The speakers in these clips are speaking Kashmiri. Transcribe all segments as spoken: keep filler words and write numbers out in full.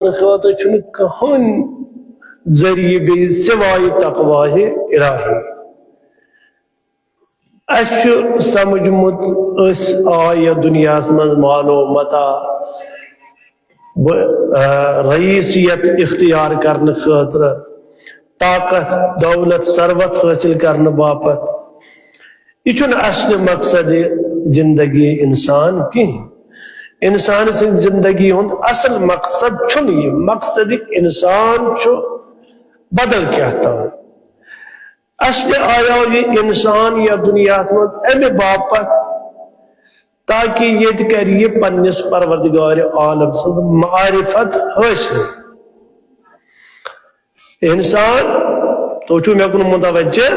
خٲطرٕ چھُنہٕ کٕہٕنۍ ذٔریعہٕ بیٚیہِ سوائے تقویٰ الٰہی۔ اَسہِ چھُ سمجھمُت، أسۍ آے یَتھ دُنیاہَس منٛز مال و متاع، بہٕ، آ، رئیسیت اختیار کرنہٕ خٲطرٕ، طاقت، دولت، ثروت حٲصِل کرنہٕ باپتھ۔ یہِ چھُنہٕ اصل مقصد زندگی انسان کِہیٖنۍ۔ انسان سٕنٛدِ زندگی ہُنٛد اصل مقصد چھُنہٕ یہِ۔ مقصد انسان چھُ بدل کینٛہہ تام۔ اصل آیو یہِ انسان یَتھ دُنیاہَس منٛز اَمہِ باپتھ، تاکہ ییٚتہِ کرِ یہِ پننِس پروردگار عالم سٕنٛز معرفت حٲصِل۔ انسان، تُہۍ چھِو مےٚ کُن متوجہ،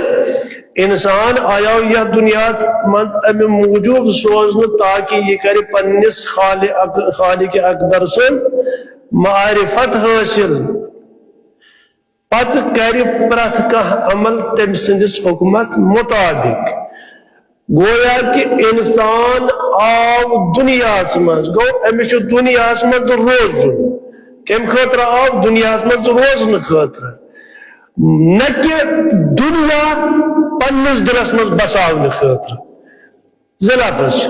انسان آیو یَتھ دُنیاہَس منٛز اَمہِ موٗجوٗب سوزنہٕ تاکہ یہِ کرِ پننِس خالق، خالق اکبر سٕنٛز معرفت حٲصِل۔ پتہٕ کرِ پرٛٮ۪تھ کانٛہہ عمل تٔمۍ سٕنٛدِس حُکمس مُطابِق۔ گویا کہِ اِنسان آو دُنیاہَس منٛز، گوٚو أمِس چھُ دُنیاہَس منٛز روزُن۔ کَمہِ خٲطرٕ آو؟ دُنیاہَس منٛز روزنہٕ خٲطرٕ، نہ کہِ دُنیا پننِس دِلَس منٛز بساونہٕ خٲطرٕ۔ زٕ لفظ چھِ۔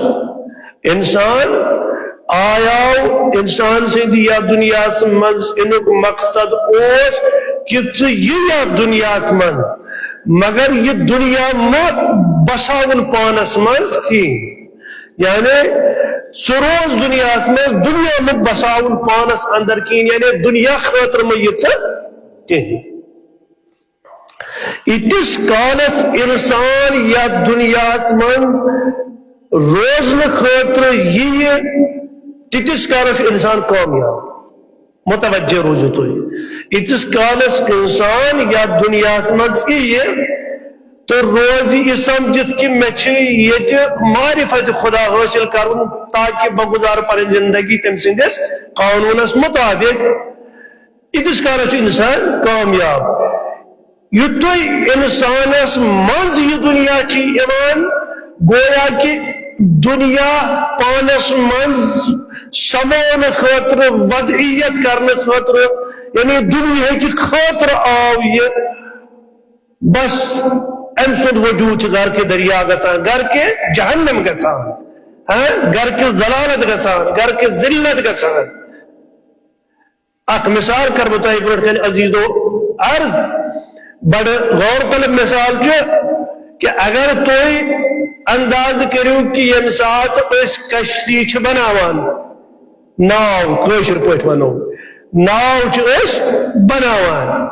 اِنسان آیاو، اِنسان سٕنٛدِ یَتھ دُنیاہَس منٛز یِنُک مقصد اوس کہِ ژٕ یہِ یَتھ دُنیاہَس منٛز، مگر یہِ دُنیا مہٕ بساوُن پانَس منٛز کِہیٖنۍ۔ یعنی ژٕ روز دُنیاہَس منٛز، دُنیا مہٕ بساوُن پانَس اندر کِہیٖنۍ، یعنی دُنیا خٲطرٕ مہٕ یہِ ژٕ کِہیٖنۍ۔ ییٖتِس کالس اِنسان یَتھ دُنیاہَس منٛز روزنہٕ خٲطرٕ یِیہِ، تیٖتِس کالس چھُ اِنسان کامیاب۔ متوجہ روٗزِو تُہۍ۔ ییٖتِس کالس اِنسان یَتھ دُنیاہَس منٛز یِیہِ تہٕ روزِ یہِ سمجھِتھ کہِ مےٚ چھِ ییٚتہِ معرفت خدا حٲصِل کرُن، تاکہِ بہٕ گُزارٕ پنٕنۍ زندگی تٔمۍ سٕنٛدِس قانوٗنس مُطابِق، ییٖتِس کالس چھُ اِنسان کامیاب۔ یُتھُے اِنسانس منٛز یہِ دُنیا چھِ یِوان، گویا کہِ دُنیا پانس منٛز سماونہٕ خٲطرٕ، وضعیت کرنہٕ خٲطرٕ، یعنی دُنیاہٕکہِ خٲطرٕ آو یہِ۔ بس، أمۍ سُنٛد وجوٗد چھُ گرکہِ دریا گژھان، گرکہِ جہنم گژھان، ہاں، گرکہِ ذلالت گژھان، گرکہِ ذلت گژھان۔ اکھ مثال کرٕ بہٕ تۄہہِ برونٛٹھ کنہِ عزیزو عرض، بڑٕ غور طلب مثال چھُ کہِ اگر تُہۍ انداز کٔرِو کہِ ییٚمہِ ساتہٕ أسۍ کشتی چھِ بناوان، ناو، کٲشِر پٲٹھۍ ونو، ناو چھِ أسۍ بناوان۔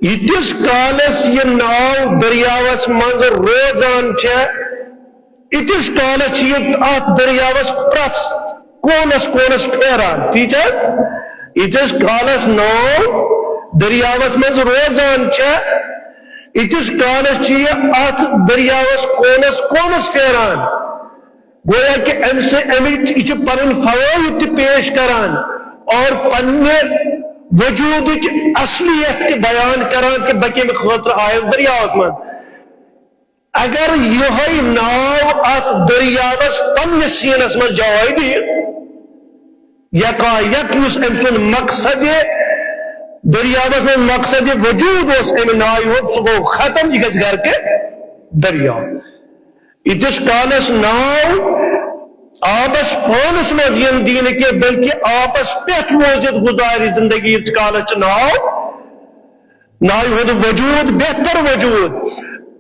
ییٖتِس کالس یہِ ناو دٔریاوس منٛز روزان چھےٚ، ییٖتِس کالس چھِ یہِ اتھ دٔریاوس پرٛٮ۪تھ کوٗنس کوٗنس پھیران، ٹھیٖک چھا؟ ییٖتِس کالس ناو دٔریاوس منٛز روزان چھےٚ، ییٖتِس کالس چھِ یہِ اتھ دٔریاوس کوٗنس کوٗنس پھیران۔ گویا کہ أمۍ سۭتۍ، اَمِچ، یہِ چھُ پنٕنۍ فوائد تہِ پیش کران اور پننہِ وجوٗدٕچ اصلیت تہِ بیان کران کہ بہٕ کَمہِ خٲطرٕ آیس دٔریاوس منٛز۔ اگر یِہوٚے ناو اتھ دٔریاوس پننِس سیٖنس منٛز جاے دِیہِ، یکا یک یُس أمۍ سُنٛد مقصد، دٔریاوس منٛز مقصد وجوٗد اوس اَمہِ ناوِ ہُنٛد، سُہ گوٚو ختم، یہِ گژھِ گرکہِ دٔریاو۔ ییٖتِس کالس ناو آبس پانس منٛز یِنہٕ دِنہٕ کینٛہہ، بلکہِ آبس پٮ۪ٹھ روزِتھ گُزارِ زندگی، ییٖتِس کالس چھُ ناو، ناوِ ہُنٛد وجوٗد، بہتر وجوٗد۔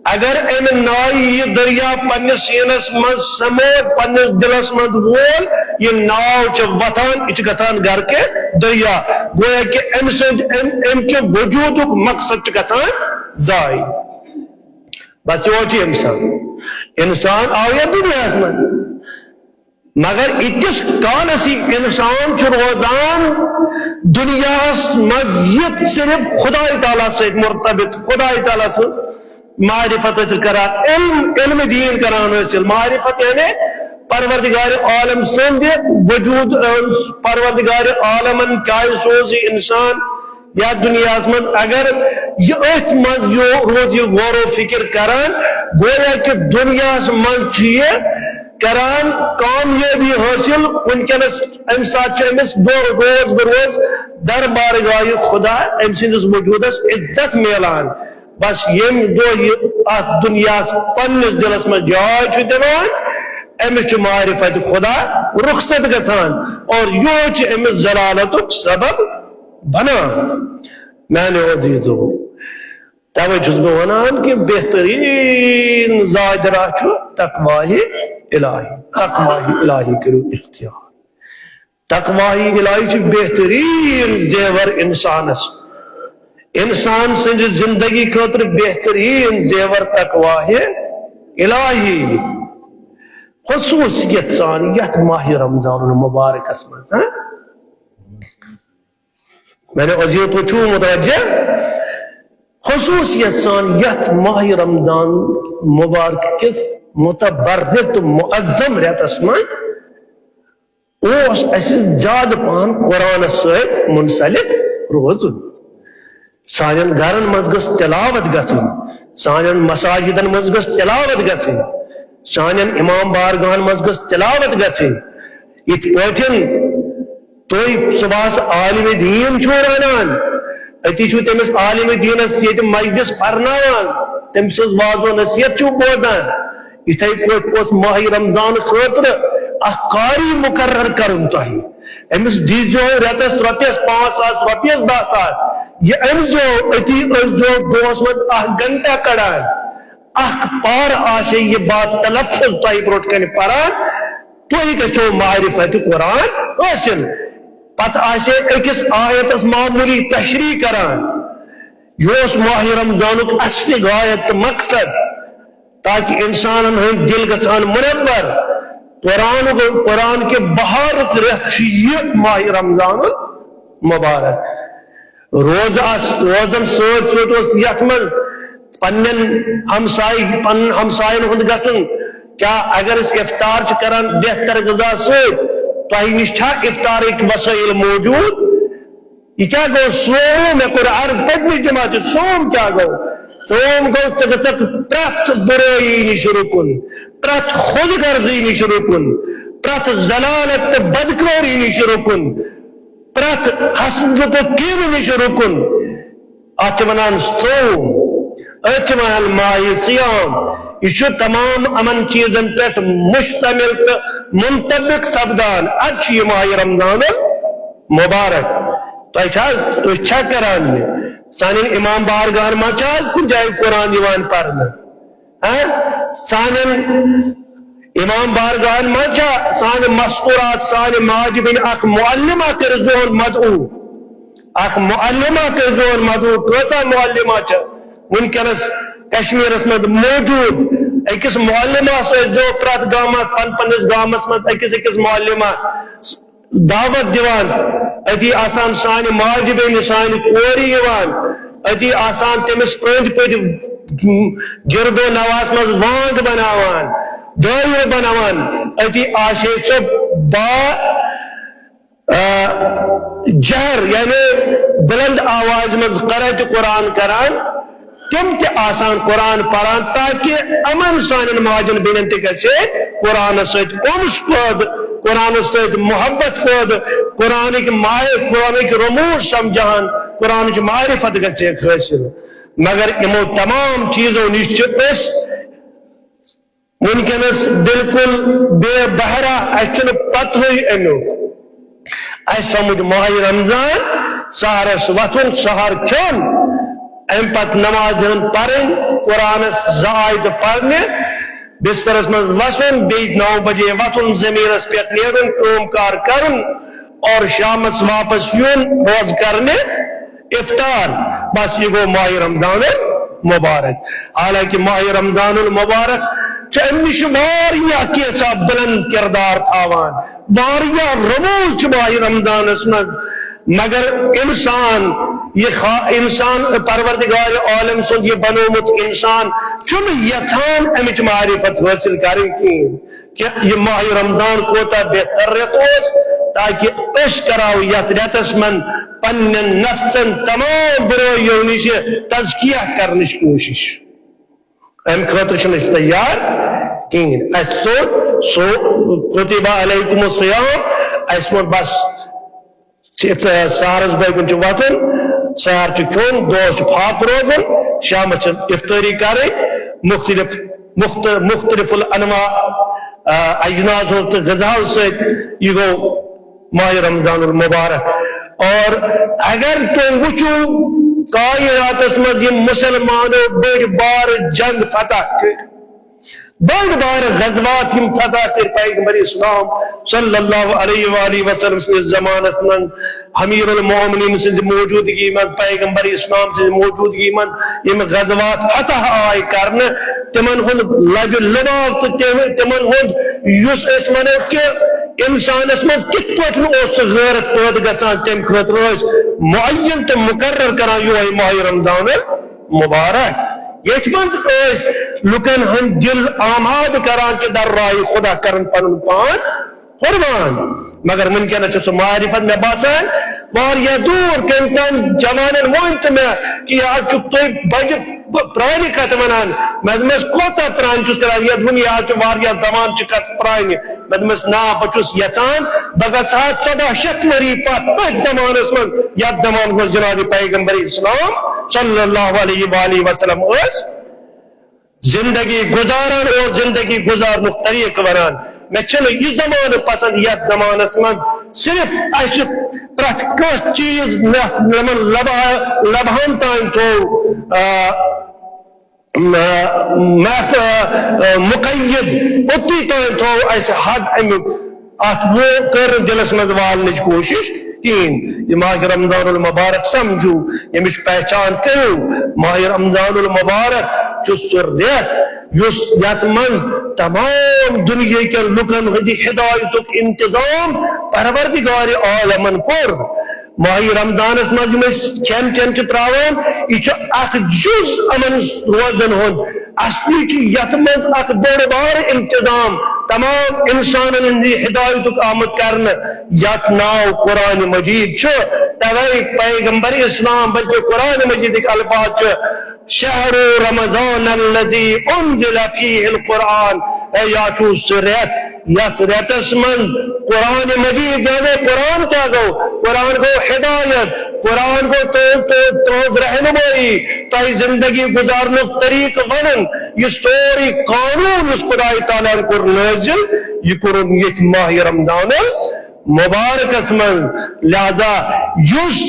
اگر أمۍ ناوِ یہِ دریا پننِس سیٖنس منٛز سموو، پننِس دِلس منٛز وول، یہِ ناو چھِ وۄتھان، یہِ چھِ گژھان گرکہِ دریا۔ گویا کہِ أمۍ سٕنٛدِ، أمۍ، أمۍ کہِ وجوٗدُک مقصد چھُ گژھان ضایع۔ بس یوت چھُ اِنسان۔ اِنسان آو یَتھ دُنیاہَس منٛز۔ مگر ییٖتِس کالَس یہِ اِنسان چھُ روزان دُنیاہَس منٛز، یہِ صرف خدائے تعالیٰ سۭتۍ مرتبط، خدائے تعالیٰ سٕنٛز معرفت حٲصِل کران، علم، علم دین کران حٲصِل۔ معرفت یعنی پروردگار عالم سٕنٛدِ وجوٗد، پروردگار عالمن کیٛازِ سوز یہِ اِنسان یَتھ دُنیاہَس منٛز؟ اگر یہِ أتھۍ منٛز یو-، روزِ یہِ غور و فکر کران، گویا کہ دُنیاہَس منٛز چھُ یہِ کران کامیٲبی حٲصِل۔ وٕنکیٚنَس اَمہِ ساتہٕ چھُ أمِس دۄہ روز بہ روز دربارگاہ خدا، أمۍ سٕنٛدِس وجوٗدس عزت میلان۔ بس ییٚمہِ دۄہ یہِ اتھ دُنیاہس پننِس دِلس منٛز جاے چھُ دِوان، أمِس چھُ معرفت خدا رخصت گژھان اور یِہوٚے چھُ أمِس ضلالتُک سبب بنان۔ میانیو عزیزو، توے چھُس بہٕ ونان کہِ بہتریٖن زاج راہ چھُ تقواہِ الٰہی۔ تقواہِ الٰہی کٔرِو اختیار۔ تقواہِ الٰہی چھُ بہتریٖن زیور انسانس۔ انسان سٕنٛزِ زندگی خٲطرٕ بہتریٖن زیور تقواہِ الٰہی۔ خصوصیت سان یتھ ماہِ رمضان المبارکس منٛز، ہاں؟ میانیو عزیزو، تُہۍ چھِو متوجہ؟ خصوصیت سان یتھ ماہِ رمضان مبارک کِس متبرک تہٕ معظم رٮ۪تس منٛز اوس اسہِ زیادٕ پہن قرآنس سۭتۍ منسلک روزُن۔ سانٮ۪ن گرن منٛز گٔژھ تلاوت گژھٕنۍ، سانٮ۪ن مساجدن منٛز گٔژھ تلاوت گژھٕنۍ، سانٮ۪ن امام بارگاہن منٛز گٔژھ تلاوت گژھٕنۍ۔ یِتھ پٲٹھۍ تُہۍ صبحس عالمِ دیٖن چھِو رَنان، أتی چھِو تٔمِس عالمِ دیٖنس ییٚتہِ مجلس پرناوان، تٔمۍ سٕنٛز واعظ و نصیحت چھِو بوزان۔ یِتھے پٲٹھۍ اوس ماہِ رمضان خٲطرٕ اکھ قاری مقرر کرُن تۄہہِ۔ أمِس دیٖزیو رٮ۪تس رۄپیس پانٛژھ ساس، رۄپیس دَہ ساس۔ یہِ أنۍزیو، أتی ٲسۍزیو دۄہس منٛز اکھ گھنٹہ کڑان۔ اکھ پار آسہِ یہِ با تلفظ تۄہہِ برونٛٹھ کنہِ پران، تُہۍ گژھیو معرفت قرآن حٲصِل۔ پتہٕ آسہِ أکِس آیتس معموٗلی تشریح کران۔ یہِ اوس ماہِ رمضانُک اصلی غایت تہٕ مقصد، تاکہِ انسانن ہٕنٛدۍ دِل گژھان منور۔ قرآنُک، قرآن کہِ بہارُک رٮ۪تھ چھُ یہِ ماہِ رمضان المبارک۔ روزٕ آس-، روزن سۭتۍ سۭتۍ اوس یتھ منٛز پننٮ۪ن ہمسایہِ، پننٮ۪ن ہمساین ہُنٛد گژھُن۔ کیٛاہ اگر أسۍ افطار چھِ کران بہتر غذا سۭتۍ، تۄہہِ نِش چھا افطارٕکۍ وسٲیِل موجود؟ یہِ کیٛاہ گوٚو؟ صوم، مےٚ کوٚر عرض پٔتمِس جمعہ تہِ، صوم کیٛاہ گوٚو؟ صوم گوٚو ژٕ گژھکھ پرٛٮ۪تھ بُرٲیی نِش رُکُن، پرٛٮ۪تھ خود غرضی نِش رُکُن، پرٛٮ۪تھ ذلالت تہٕ بدکٲری نِش رُکُن، پرٛٮ۪تھ حسد تہٕ کینہٕ نِش رُکُن۔ اتھ چھِ ونان صوم، أتھۍ چھِ ونان ماہِ صیام۔ یہِ چھُ تمام یِمن چیٖزن پٮ۪ٹھ مشتمل تہٕ منطبق سپدان۔ اتھ چھُ یہِ ماہِ رمضان المبارک۔ تۄہہِ چھا، تُہۍ چھا کران یہِ؟ سانٮ۪ن امام بارگاہن منٛز چھا آز کُنہِ جایہِ قرآن یِوان پرنہٕ؟ ہاں؟ سانٮ۪ن امام بارگاہن منٛز چھا سانہِ مستورات، سانہِ ماجہِ بیٚنہِ اکھ معلمہ کٔرِتھ زوہن مدعو؟ اکھ معلمہ کٔرِتھ زوہن مدعو؟ کۭژاہ معلمہ چھِ وٕنکیٚنس کشمیرس منٛز موجود؟ أکِس معلمس ٲسۍزیو پرٛٮ۪تھ گامس، پن پننِس گامس منٛز أکِس أکِس معلمہ دعوت دِوان، أتی آسان سانہِ ماجہِ بیٚنہِ، سانہِ کورِ یِوان، أتی آسان تٔمِس أنٛدۍ پٔتۍ گِرد و نواحس منٛز وانٛگ بناوان، دٲیرٕ بناوان، أتی آسہِ ہے سۄ با، آ، جہر، یعنی بلند آوازِ منٛز قرأتِ قرآن کران۔ تِم تہِ آسان قرآن پران، تاکہِ یِمن سانٮ۪ن ماجن بیٚنٮ۪ن تہِ گژھِ ہے قرآنس سۭتۍ اُنس پٲدٕ، قرآنس سۭتۍ محبت پٲدٕ، قرآنٕکۍ ماے-، قرآنٕکۍ رموز سمجھان، قرآنٕچ معرفت گژھِ ہے حٲصِل۔ مگر یِمو تمام چیٖزو نِش چھِ أسۍ وٕنکیٚنس بالکل بے بہرا، اسہِ چھُنہٕ پتہٕے امیُک۔ اسہِ سمجھ ماہِ رمضان، سحرس وۄتھُن، سحر کھیوٚن، امہِ پتہٕ نماز ہن پرٕنۍ، قرآنس زٕ آیتہٕ پرنہِ، بسترس منٛز وسُن، بیٚیہِ نو بجے وۄتھُن، ضمیرس پٮ۪ٹھ نیرُن، کٲم کار کرُن، اور شامس واپس یُن، روز کرنہِ افطار۔ بس، یہِ گوٚو ماہِ رمضان المبارک۔ حالانکہ ماہِ رمضان المبارک چھُ امہِ نِش واریاہ کینٛژھا بلند کردار تھاوان، واریاہ رموز چھِ ماہِ رمضانس منٛز، مگر انسان، یہِ خا-، انسان پروردگار عالم سُنٛد یہِ بنومُت انسان چھُنہٕ یژھان امِچ معرفت حٲصِل کرٕنۍ کِہیٖنۍ۔ کہ یہِ ماہِ رمضان کوتاہ بہتر رٮ۪تھ اوس، تاکہِ أسۍ کرو یتھ رٮ۪تس منٛز پننٮ۪ن نفسن تمام برٲیو نِش تزکیہ کرنٕچ کوٗشش۔ امہِ خٲطرٕ چھِنہٕ أسۍ تیار کِہیٖنۍ۔ اسہِ ژوٚٹ، سو، کتب علیکم الصیام، اسہِ ووٚن بس، سہرس بٲگۍ کُن چھُ وۄتھُن، سحر چھُ کھیوٚن، دۄہس چھُ فاقہٕ روزُن، شامس چھِ افطٲری کرٕنۍ، مختلف مخت- مختلف الانواع اجناس تہٕ غذاہو سۭتۍ۔ یہِ گوٚو ماہِ رمضان المبارک۔ اور اگر تُہۍ وٕچھِو کائناتس منٛز یِم مسلمانو بٔڑۍ بار جنگ فتح کٔرۍ، بٔڑۍ بار غزوات یِم فتح کٔرۍ پیغمبر اسلام صلی اللہ علیہ وآلہ وسلم سٕنٛدِس زمانس منٛز، امیر المومنین سٕنٛزِ موجودگی منٛز، پیغمبر اسلام سٕنٛزِ موجودگی منٛز یِم غزوات فتح آے کرنہٕ، تِمن ہُنٛد لبِ لباب تہٕ تِم- تِمن ہُنٛد یُس أسۍ ونو کہِ انسانس منٛز کِتھ پٲٹھۍ اوس سُہ غیرت پٲدٕ گژھان، تمہِ خٲطرٕ ٲسۍ معین تہٕ مقرر کران یِہوٚے ماہِ رمضان المبارک۔ یتھ منٛز ٲسۍ لُکن ہُنٛد دِل آماد کران کہِ در راہِ خدا کرن پنُن پان قربان۔ مگر وٕنکیٚنس چھُ سُہ معرفت، مےٚ باسان، واریاہ دوٗر۔ کٔمۍ تام جوانن ووٚن تہٕ مےٚ کہِ یہِ حظ چھُ تُہۍ بجہِ ب- پرٛانہِ کتھٕ ونان۔ مےٚ دوٚپمس، کوتاہ پرٛانہِ چھُس کران؟ یتھ ووٚن، یہِ حظ چھُ واریاہ زمانہٕ چہِ کتھ پرٛانہِ۔ مےٚ دوٚپمس، نا، بہٕ چھُس یژھان بہٕ گژھٕ ہا ژۄداہ شیٚتھ ؤری پتھ أتھۍ زمانس منٛز، یتھ زمانس منٛز جناب پیغمبر اسلام صلی اللہ علیہ وآلہ وسلم ٲسۍ زندگی گزاران اور زندگی گزارنُک طریقہٕ ونان۔ مےٚ چھُنہٕ یہِ زمانہٕ پسند یتھ زمانس منٛز صرف اسہِ پرٛٮ۪تھ کانٛہہ چیٖز مےٚ- مےٚ لبہا- لبہن تام تھوو، آ، م- محف- آ، مقید، اوٚتُے تام تھوو اسہِ حد امیُک۔ اتھ وۄنۍ کٔر نہٕ دِلس منٛز والنٕچ کوٗشش کِہیٖنۍ۔ یہِ ماہِ رمضان المبارک سمجھو، ییٚمِچ پہچان کٔرِو۔ ماہِ رمضان المبارک چھُ سُہ رٮ۪تھ یُس، یتھ منٛز تمام دُنیہٕ کٮ۪ن لُکن ہٕنٛدِ ہدایتُک انتظام پروردگار عالمن کوٚر۔ ماہِ رمضانس منٛز یِم أسۍ کھٮ۪ن چٮ۪ن چھِ ترٛاوان، یہِ چھُ اکھ جُز یِمن روزن ہُنٛد۔ اصلی چھُ یتھ منٛز اکھ بوٚڑ بار انتظام تمام انسانن ہٕنٛدِ ہدایتُک آمُت کرنہٕ، یتھ ناو قرآن مجید چھُ۔ توے پیغمبر اسلام بلکہ قرآن مجیدٕکۍ الفاظ چھِ، شہر رمضان الذی انزل فیہ القرآن، اے یہِ چھُ سُہ رٮ۪تھ یتھ رٮ۪تس منٛز قرآن مجید، یعنی قرآن کیٛاہ گوٚو؟ قرآن گوٚو ہدایت، قرآن گوٚو تُہنٛد، تُہنٛد، تُہنٛز رہنمٲیی، تۄہہِ زندگی گزارنُک طریقہٕ ونُن۔ یہِ سورُے قانون یُس خدای تعالیٰ ہن کوٚر نٲزِل، یہِ کوٚرُن ییٚتھۍ ماہِ رمضان المبارکس منٛز۔ لہذا یُس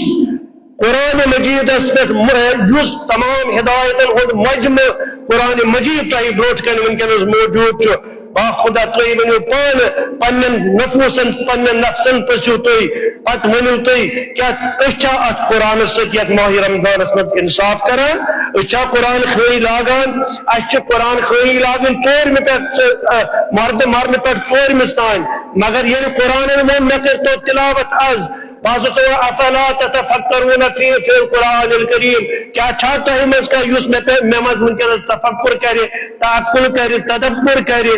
قرآن مجیدس پٮ۪ٹھ م- یُس تمام ہدایتن ہُنٛد مجموعہٕ قرآن مجید تۄہہِ برونٛٹھ کنہِ وٕنکیٚنس موجود چھُ، با خدا تُہۍ ؤنِو پانہٕ پننٮ۪ن نفوسن، پننٮ۪ن نفسن پرٛژھِو تُہۍ، پتہٕ ؤنِو تُہۍ، کیٛاہ أسۍ چھا اتھ قرآنس سۭتۍ یتھ ماہِ رمضانس منٛز انصاف کران؟ أسۍ چھا قرآن خٲنی لاگان؟ اسہِ چھِ قرآن خٲنی لاگٕنۍ ژورمہِ پٮ۪ٹھ، ژ- ا، مردٕ مرنہٕ پٮ۪ٹھ ژورمِس تام۔ مگر ییٚلہِ قرآنن ووٚن، مےٚ کٔرۍتو تلاوت از، بہٕ حظ اوسُس وَنان، افلا تتفکرون فی، فی القرآن الکریم، کیٛاہ چھا تۄہہِ منٛز کانٛہہ یُس مےٚ پٮ۪ٹھ، مےٚ منٛز وٕنکیٚنس تفکر کرِ، تعقل کرِ، تدبر کرِ؟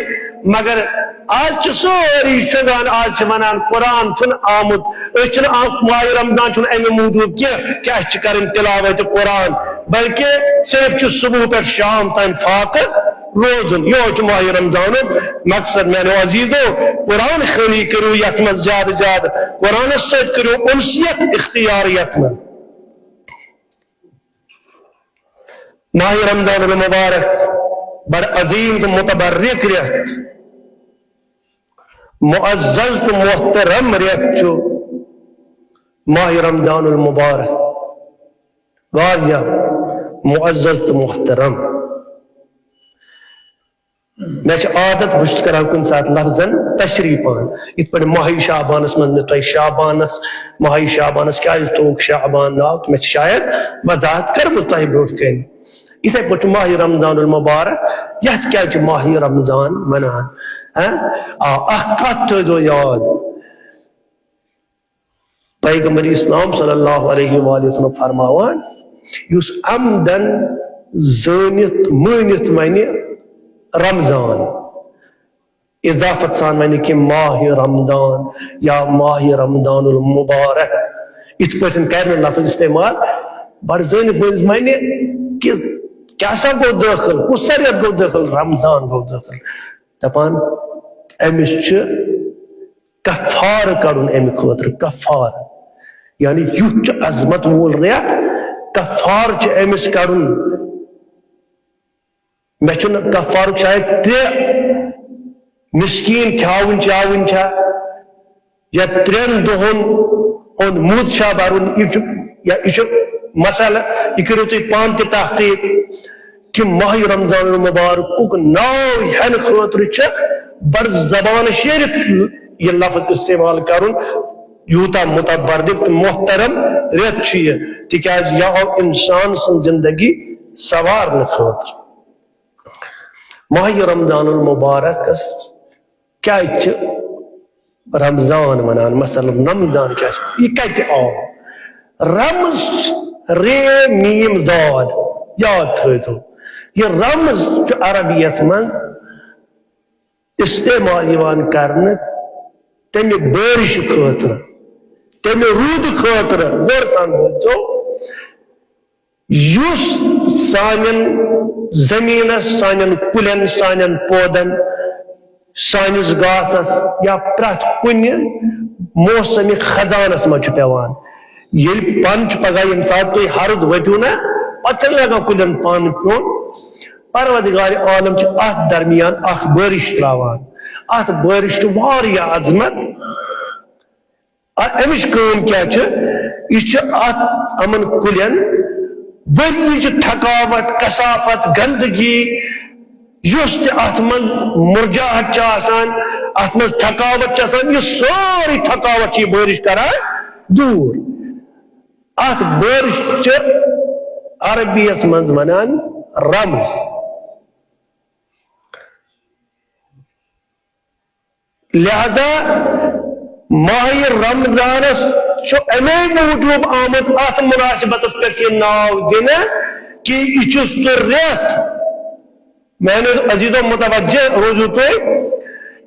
مگر آز چھِ سٲری شۄنٛگان، آز چھِ ونان قرآن چھُنہٕ آمُت، أسۍ چھِنہٕ آ- ماہِ رمضان چھُنہٕ امہِ موٗجوٗب کینٛہہ کہ اسہِ چھِ کرٕنۍ تلاوت قرآن، بلکہ صرف چھُ صبح پٮ۪ٹھ شام تام فاقہٕ روزُن۔ یہوے چھُ ماہِ رمضانُک مقصد۔ میانیو عزیزو، قرآن خٲنی کٔرِو یتھ منٛز زیادٕ زیادٕ، قرآنس سۭتۍ کٔرِو انسیت اختیار یتھ منٛز۔ ماہِ رمضان المبارک بڑٕ عظیٖم تہٕ متبرک رٮ۪تھ، معزز تہٕ محترم رٮ۪تھ چھُ ماہِ رمضان المبارک۔ واریاہ معزز تہٕ محترم۔ مےٚ چھِ عادت، بہٕ چھُس کران کُنہِ ساتہٕ لفظن تشریح پہن، یِتھ پٲٹھۍ ماہِ شعبانس منٛز مےٚ تۄہہِ شعبانس، ماہِ شعبانس کیازِ تھووُکھ شعبان ناو، تہٕ مےٚ چھِ شاید وضاحت کٔرمٕژ تۄہہِ برونٛٹھ کنہِ۔ یِتھے پٲٹھۍ چھُ ماہِ رمضان المبارک، یتھ کیازِ چھِ ماہِ رمضان ونان؟ ہہ؟ آ، اکھ کتھ تھٲیزیو یاد، پیغمبر اسلام صلی اللہ علیہ وآلہ وسلم فرماوان، یُس عمدن زٲنِتھ مٲنِتھ ونہِ رمضان، اضافت سان ونہِ کہ ماہِ رمضان یا ماہِ رمضان المبارک، یِتھ پٲٹھۍ کرِ نہٕ لفظ استعمال، بڑٕ زٲنِتھ مٲنِتھ ونہِ کہ کیٛاہ سا گوٚو دٲخل، کُس سا رٮ۪تھ گوٚو دٲخل؟ رمضان گوٚو دٲخل۔ دپان، أمِس چھُ کفارٕ کڑُن امہِ خٲطرٕ، کفارٕ۔ یعنی یُتھ چھُ عظمت وول رٮ۪تھ، کفارٕ چھُ أمِس کَڑُن۔ مےٚ چھُنہٕ کفارُک شاید ترٛےٚ مسکیٖن کھیاوٕنۍ چاوٕنۍ چھا، یا ترٛٮ۪ن دۄہَن ہُنٛد مُد چھا بَرُن، یہِ چھُ، یا یہِ چھُ مسئلہٕ، یہِ کٔرِو تُہۍ پانہٕ تہِ تحقیٖق کہِ ماہِ رمضان المبارکُک ناو ہٮ۪نہٕ خٲطرٕ چھِ بَڑٕ زبان شیرِتھ یہِ لفظ استعمال کَرُن، یوٗتاہ متبرک تہٕ محترم رٮ۪تھ چھُ یہِ، تِکیٛازِ یہِ آو اِنسان سٕنٛز زندگی سنوارنہٕ خٲطرٕ۔ ماہِ رمضان المبارکس کیٛازِ چھِ رمضان ونان؟ مثلاً رمضان کیٛاہ چھُ؟ یہِ کتہِ آو؟ رمز، رے میم ضاد، یاد تھٲوِتو۔ یہِ رمز چھُ عربیت منٛز استعمال یِوان کرنہٕ تمہِ بٲرشہِ خٲطرٕ، تمہِ روٗدٕ خٲطرٕ۔ غور سان بوٗزتو، یُس سانٮ۪ن زٔمیٖنَس، سانٮ۪ن کُلٮ۪ن، سانٮ۪ن پودَن، سٲنِس گاسَس یا پرٛٮ۪تھ کُنہِ موسمِ خزانَس منٛز چھُ پٮ۪وان۔ ییٚلہِ پَن چھُ پَگاہ، ییٚمہِ ساتہٕ تُہۍ ہَرُد ؤتِو نہ، پَتہٕ چھَنہٕ لَگان کُلٮ۪ن پَن کھیوٚن۔ پروردگار عالم چھُ اَتھ درمیان اَکھ بٲرِش ترٛاوان۔ اَتھ بٲرِش چھُ واریاہ عظمت۔ آ، امِچ کٲم کیٛاہ چھِ؟ یہِ چھِ اتھ، یِمن کُلٮ۪ن ؤریِچ تھکاوٹ، کثافت، گندگی، یُس تہِ اتھ منٛز مُرجاہٹ چھِ آسان، اتھ منٛز تھکاوٹ چھِ آسان، یہِ سٲرٕے تھکاوٹ چھِ یہِ بٲرِش کران دوٗر۔ اتھ بٲرِش چھِ عربی یس منٛز ونان رمز۔ لہذا ماہِ رمضانس چھُ امے موٗجوٗب آمُت اتھ مناسبتس پٮ۪ٹھ یہِ ناو دِنہٕ کہِ یہِ چھُ سُہ رٮ۪تھ، میانیو عزیزو متوجہ روٗزِو تُہۍ،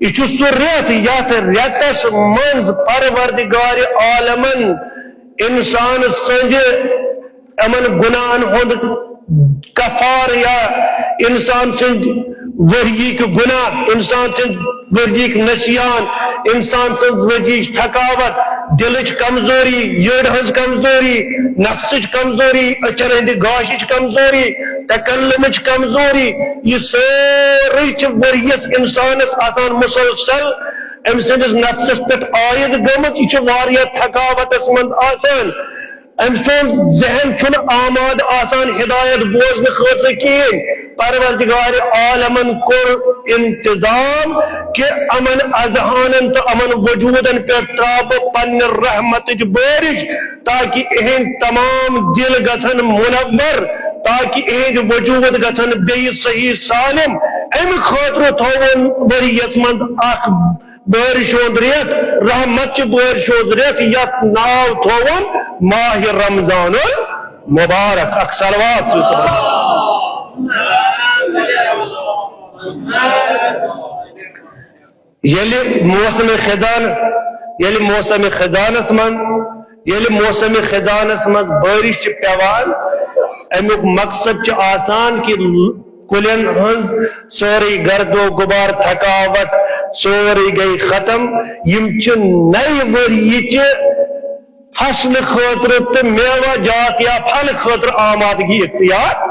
یہِ چھُ سُہ رٮ۪تھ یتھ رٮ۪تس منٛز پروردگار عالمن انسان سٕنٛدِ یِمن گناہن ہُنٛد کفارٕ یا انسان سٕنٛدۍ ؤریِکۍ گناہ، انسان سٕنٛدۍ ؤریِکۍ نسیان، انسان سٕنٛز ؤریِچ تھکاوٹ، دلٕچ کمزوری، یٔڈ ہٕنٛز کمزوری، نفسٕچ کمزوری، أچھن ہٕنٛدِ گاشِچ کمزوری، تکلمٕچ کمزوری، یہِ سٲرٕے چھِ ؤریَس انسانس آسان مسلسل أمۍ سٕنٛدِس نفسس پٮ۪ٹھ عائد گٔمٕژ۔ یہِ چھِ واریاہ تھکاوٹس منٛز آسان۔ أمۍ سُنٛد ذہن چھُنہٕ آمادٕ آسان ہدایت بوزنہٕ خٲطرٕ کِہیٖنۍ۔ پروردگار عالمن کوٚر انتظام کہِ یِمن اذہانن تہٕ یِمن وجوٗدن پٮ۪ٹھ ترٛاوٕ بہٕ پننہِ رحمتٕچ بٲرِش، تاکہِ اِہِنٛدۍ تمام دِل گژھن منور، تاکہِ اِہِنٛدۍ وجوٗد گژھن بیٚیہِ صحیح سالم۔ اَمہِ خٲطرٕ تھووُن ؤریَس منٛز اکھ بٲرِش ہُنٛد رٮ۪تھ، رحمت چہِ بٲرِش ہُنٛد رٮ۪تھ، یتھ ناو تھووُن ماہِ رمضان المبارک۔ اکھ صلوات سۭتۍ۔ ییٚلہِ موسمِ خزان، ییٚلہِ موسمِ خزانس منٛز، ییٚلہِ موسمِ خزانس منٛز بٲرِش چھِ پٮ۪وان، اَمیُک مقصد چھُ آسان کہِ کُلٮ۪ن ہٕنٛز سٲرٕے گرد و غبار، تھکاوٹ، سورُے گٔے ختم۔ یِم چھِ نَیہِ ؤریہِ چہِ فصلہٕ خٲطرٕ تہٕ میوٕ جات یا پھل خٲطرٕ آمادگی اختیار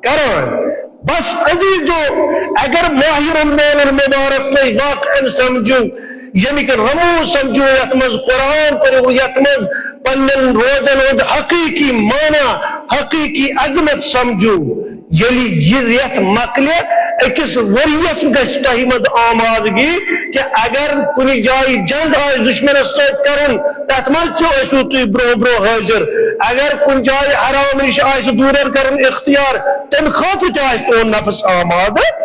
کران۔ بس عزیزو، اگر ماہِ رمضان المبارک تُہۍ واقعاً سمجھو، ییٚمِکۍ رموز سمجھو، یتھ منٛز قرآن پٔرِو، یتھ منٛز پننٮ۪ن روزن ہُنٛد حقیقی معنی، حقیقی عظمت سمجھو، ییٚلہِ یہِ رٮ۪تھ مۄکلہِ، أکِس ؤرۍیَس گژھِ تۄہہِ منٛز آمادگی کہِ اگر کُنہِ جایہِ جنگ آسہِ دُشمنس سۭتۍ کرُن، تتھ منٛز تہِ ٲسِو تُہۍ برونٛہہ برونٛہہ حٲضِر۔ اگر کُنہِ جایہِ حرام ریش آسہِ دوٗرٮ۪ر کرُن اختیار، تمہِ خٲطرٕ تہِ آسہِ تُہُنٛد نفس آمادٕ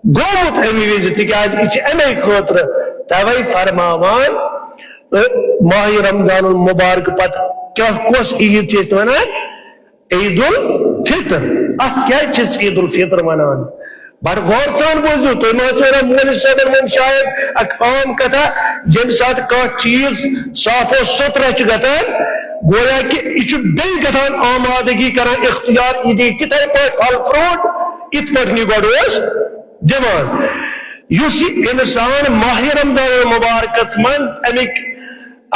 گوٚمُت امہِ وِزِ، تِکیازِ یہِ چھِ امے خٲطرٕ توے فرماوان، تہٕ ماہِ رمضان المبارک پتہٕ کیٛاہ، کۄس عیٖد چھِ أسۍ ونان؟ عید الفطر۔ اتھ کیٛازِ چھِ أسۍ عید الفطر ونان؟ بڑٕ غور سان بوٗزِو تُہۍ، ما آسیو ونان مولوی صٲبن ووٚن شاید اکھ عام کتھا، ییٚمہِ ساتہٕ کانٛہہ چیٖز صاف و سُتھرا چھُ گژھان، گویا کہِ یہِ چھُ بیٚیہِ گژھان آمادگی کران اختیار، یہِ دِیہِ تِتھے پٲٹھۍ پھل فروٹ، یِتھ پٲٹھۍ یہِ گۄڈٕ اوس دِوان۔ یُس یہِ انسان ماہِ رمضان المبارکس منٛز امیِکۍ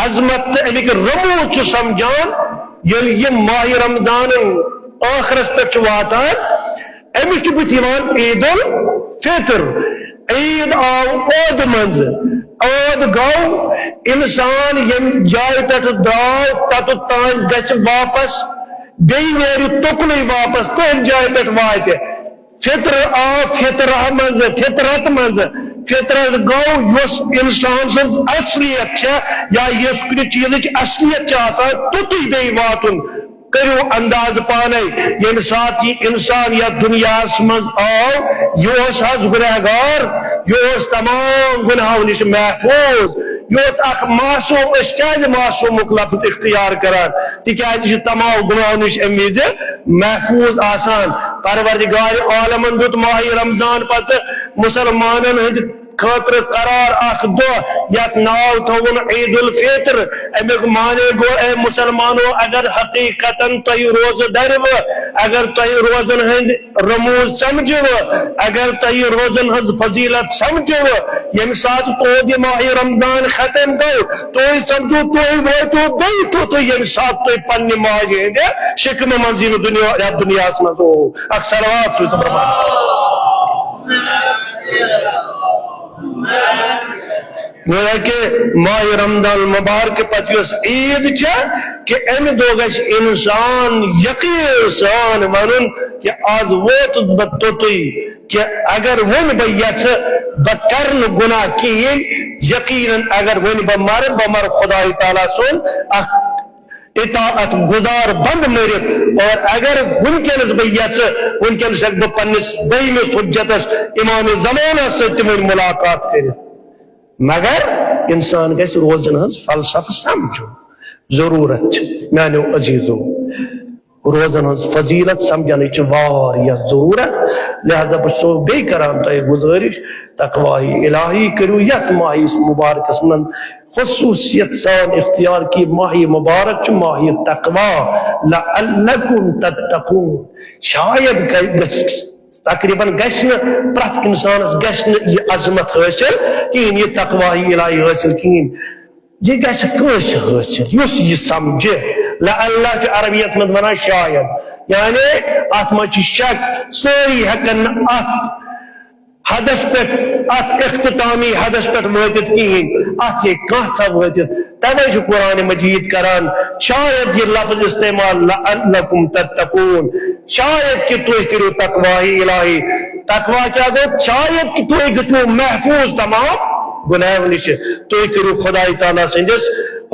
عظمت تہٕ اَمِکۍ رموز چھُ سمجھان، ییٚلہِ یہِ ماہِ رمضان ٲخرس پٮ۪ٹھ چھُ واتان، أمِس چھُ بُتھِ یِوان عید الفطر۔ عید آو عٲدٕ منٛزٕ۔ عٲد گوٚو اِنسان ییٚمہِ جایہِ پٮ۪ٹھ درٛاو، تَتُتھ تام گژھِ واپس، بیٚیہِ نیرِ تُکنُے واپس، تٔتھۍ جایہِ پٮ۪ٹھ واتہِ۔ فطر آو فطرہ منٛزٕ، فطرت منٛزٕ۔ فطرت گوٚو یۄس اِنسان سٕنٛز اصلیت چھےٚ، یا یۄس کُنہِ چیٖزٕچ اصلیت چھِ آسان، توٚتُے بیٚیہِ واتُن۔ کٔرِو انداز پانے، ییٚمہِ ساتہٕ یہِ اِنسان یَتھ دُنیاہَس منٛز آو، یہِ اوس حظ گُنہگار، یہِ اوس تمام گُناہو نِش محفوٗظ، یہِ اوس اکھ معصوم۔ أسۍ کیٛازِ معصومُک لفظ اختیار کران؟ تِکیٛازِ یہِ چھُ تمام گُناہو نِش اَمہِ وِزِ محفوٗظ آسان۔ پروردگار عالمن دیُت ماہِ رمضان پتہٕ مُسلمانن ہٕنٛدِ خٲطرٕ قرار اکھ دۄہ، یتھ ناو تھوٚوُن عید الفطر۔ امیُک معنی گوٚو، اے مسلمانو، اگر حقیقتاً تۄہہِ روزٕ دٔرِوٕ، اگر تۄہہِ روزن ہٕنٛدۍ رموز سمجھِوٕ، اگر تۄہہِ روزن ہٕنٛز فضیلت سمجھِوٕ، ییٚمہِ ساتہٕ تُہُنٛد یہِ ماہِ رمضان ختم گوٚو، تُہۍ سمجھِو، تُہۍ وٲتِو بیٚیہِ توٚتُے، ییٚمہِ ساتہٕ تُہۍ پننہِ ماجہِ ہٕنٛدِ شکمہٕ منٛز یِنہٕ دُنیا، یتھ دُنیاہس منٛز اوس۔ اکھ صلوات سوٗزِو برٛونٛہہ۔ گویا کہ ماہِ رمضان المبارک پتہٕ یۄس عید چھےٚ، کہ امہِ دۄہ گژھِ انسان یقین سان ونُن کہ از ووتُس بہٕ توٚتُے، کہ اگر وۄنۍ بہٕ یژھٕ، بہٕ کرٕ نہٕ گناہ کِہیٖنۍ، یقیناً اگر وۄنۍ بہٕ مرٕ، بہٕ مرٕ خدایہِ تعالیٰ سُنٛد اکھ اطاعت گزار بند مٔرِتھ۔ اور اگر وٕنکیٚنس بہٕ یژھٕ، وٕنکیٚنس ہیٚکہٕ بہٕ پننِس دوٚیمِس حجتس امام زمانس سۭتۍ تہِ وۄنۍ ملاقات کٔرِتھ۔ مگر انسان گژھِ روزن ہٕنٛز فلسفہٕ سمجھُن ضروٗرت چھِ، میانیو عزیزو۔ روزن ہٕنٛز فضیلت سمجھنٕچ چھِ واریاہ ضروٗرت۔ لہذا بہٕ چھُسو بیٚیہِ کران تۄہہِ گُزٲرِش، تقوی الہی کٔرِو یتھ ماہِ مبارکس منٛز خصوصیت سان اختیار، کہ ماہِ مبارک چھُ ماہِ تقوی، لعلکم تتقون۔ شاید گژھِ، گژھِ، تقریباً گژھِ نہٕ پرٛٮ۪تھ انسانس گژھِ نہٕ یہِ عظمت حٲصِل کِہیٖنۍ، یہِ تقوی الہی حٲصِل کِہیٖنۍ۔ یہِ گژھِ کٲنٛسہِ حٲصِل یُس یہِ سمجھِ۔ لعل چھُ عربیت منٛز ونان شاید، یعنی اتھ منٛز چھُ شک۔ سٲری ہٮ۪کن نہٕ اتھ حدس پٮ۪ٹھ، اتھ اختتامی حدس پٮ۪ٹھ وٲتِتھ کِہیٖنۍ، اتھ ہیٚکہِ کانٛہہ تہِ وٲتِتھ۔ توے چھُ قرآن مجید کران شاید یہِ لفظ استعمال، لعلکم تتقون، شاید کہ تُہۍ کٔرِو تقوی الہی۔ تقوی کیٛاہ گوٚو؟ شاید کہ تُہۍ گٔژھِو محفوظ تمام گناہو نِش، تُہۍ کٔرِو خداے تعالیٰ سٕنٛدِس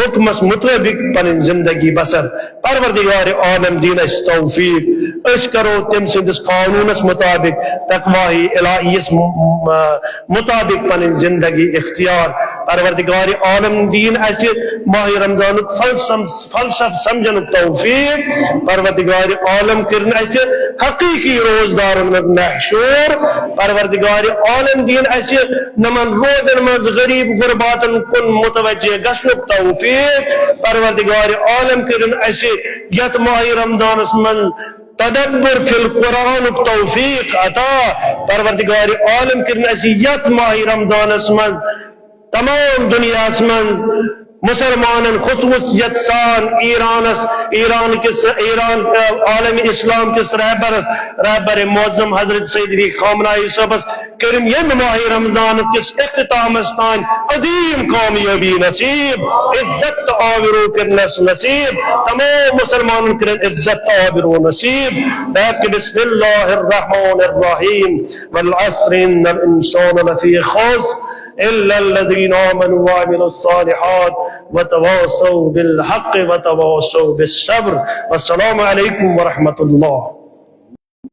حکمس مطٲبق پنٕنۍ زندگی بسر۔ پروردگار عالم دین اسہِ توفیق، أسۍ کرو تٔمۍ سٕنٛدِس قانونس مطابق، تقوی الہیس م-، م-، مطابق پنٕنۍ زندگی اختیار۔ پروردگار عالم دین اسہِ ماہِ رمضانُک فلسم-، فلسفہٕ سمجھنُک توفیق۔ پروردگار عالم کٔرِن اسہِ حقیقی روزدارن منٛز محشور۔ پروردگار عالم دین اسہِ نمن روزن منٛز غریب غرباتن کُن متوجہ گژھنُک توفیق۔ پروردگار عالم کٔرِن اسہِ یتھ ماہِ رمضانس منٛز تدبر فی القرآنُک توفیق عطا۔ پروردگار عالم کٔرِن اسہِ یتھ ماہِ رمضانس منٛز تمام دنیاہس منٛز مسلمانن خصوصیت سان ایرانس، ایران کِس، ایران، عالم اسلام کِس رہبرس، رہبر معظم حضرت سید علی خامنہ ای صٲبس کٔرِن ییٚمہِ ماہِ رمضان کِس اختتامس تام عظیم کامیٲبی نصیب، عزت تہٕ آبرو کٔرنس نصیب، تمام مسلمانن کٔرِن عزت تہٕ آبرو نصیب۔ بحق بسم اللہ الرحمن الرحیم، والعصر ان الانسان لفی خسر، الا الذین آمنوا وعملوا الصالحات وتواصوا بالحق وتواصوا بالصبر۔ والسلام علیکم ورحمۃ اللہ۔